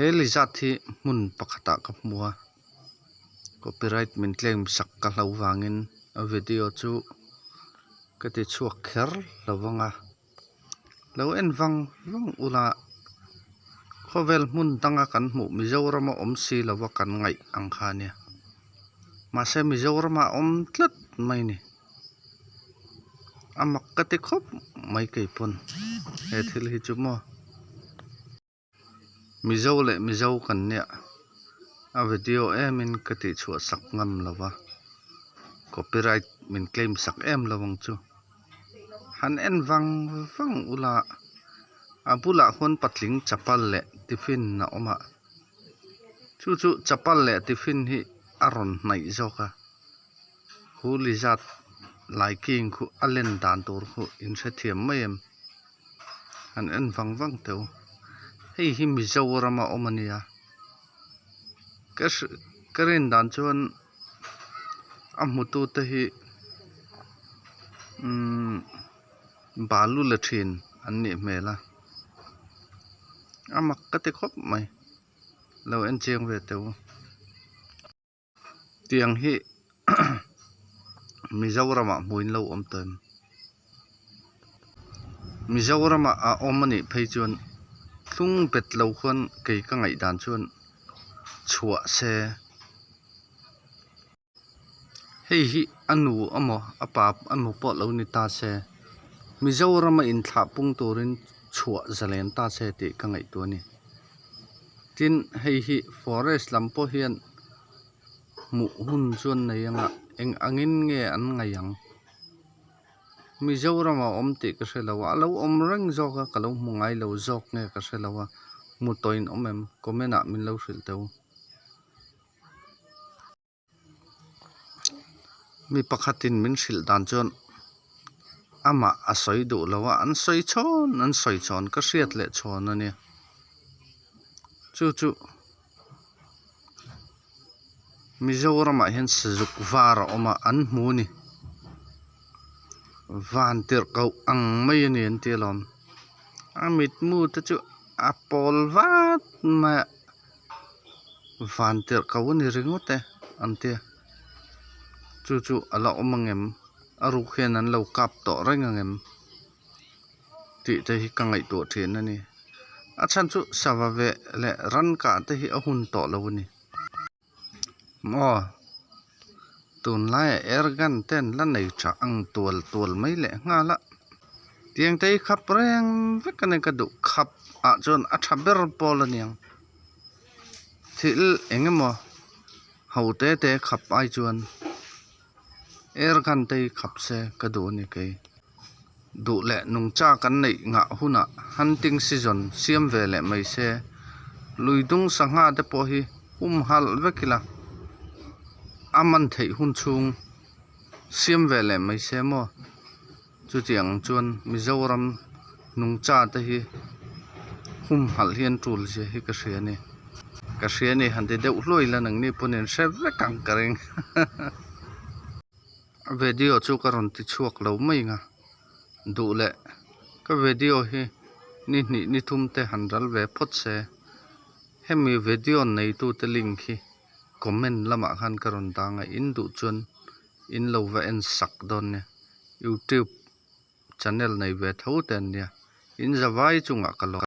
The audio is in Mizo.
He lizard hi hmun pakhatah ka hmu a copyright min claim sak ka hlo vangin a video chu ka ti chhuak kher lo vang a lo en vang vang ula khawvel hmun danga kan hmuh Mizoram a awm si lova kan ngaih ang kha a nia mahse Mizoram ah a awm tlat mai a ni a mak ka ti khawp mai keipawn he thil hi chu maw. Mizo leh Mizo kan nia a video em in ka tih chhuah sak ngam lo va copyright min claim sak em lo ang chu han en vang vang ula a bulah khuan patling chapal leh tiffin a awm a chu chu chapal leh tiffin hi a rawn hnaih zawk a khu lizard laiking khu a len dan tur khu in hrethiam mai em. Han en vang vang teh u hei hi Mizoram a awm a nia ka hri ka rin dan chuan a hmu tu te hi umm balu la thin an nih hmel a a mak ka ti khawp mai lo en chiang ve teh u. Tiang hi Mizoramah hmuin lo awm tawh em? Mizoramah a awm a nih phei chuan thlung bet lo khuan kei ka ngaihdan chuan chhuah se. Hei hi a nu emaw a pa emaw pawh lo ni ta se Mizorama inthlah pung turin chhuah zalen ta se tih ka ngaihtuah a ni. Tin hei hi forest lam pawh hian hmuh hun chu an nei anga eng angin nge an ngaih ang Mizoram a awm tih ka hre lo a a lo awm reng zawk a ka lo hmu ngai lo zawk nge ka hre lo a hmu tawh in awm em comment ah min lo hrilh teh u. Mi pakhatin min hrilh dan chuan amah a sawi duh lo a an sawi chhawn an sawi chhawn ka hriat leh chhawn a nia chu chu Mizoramah hian sazuk var a awm a an hmu a ni van tirh koh ang mai a ni an ti alawm a mitmu te chu a pawl vat mai a. Van tirh ko a ni ringawt e an tia chu chu a la awm angem a ruk hian an lo kap tawh reng angem tih te hi ka ngaihtuah thin a ni a chhan chu sava veh leh ran kah te hi a hun tawh lo a ni maw tunlaiah air gun te an la nei tha ang tual tual mai leh nghal a tiang te hi khap reng vek a ni ka duh khap ah chuan a tha ber pawl a niang. Thil eng emaw ho te te khap ai chuan air gun te hi khap se ka duh a ni kei. Duh leh nungcha kan neih ngah hunah hunting season siam ve leh mai se lui dung sangha te pawh hi hum halh vek ila a man theih hun chhung siam ve leh mai se maw. Chutiang chuan Mizoram nungcha te hi humhalh hi an tul zia hi ka hria a ni. Ka hria a ni han ti deuh hluai ila nangni pawn in hre vek ang ka ring. A video chu ka rawn ti chhuak lo mai ang a, duh leh ka video hi ni hnih ni thum te han ral ve phawt se hemi video neitute link hi comment lamah khan ka rawn dang a, in duh chuan in lo va en sak dawn nia youtube channel nei ve tho te an nia in zavai chungah ka lawm.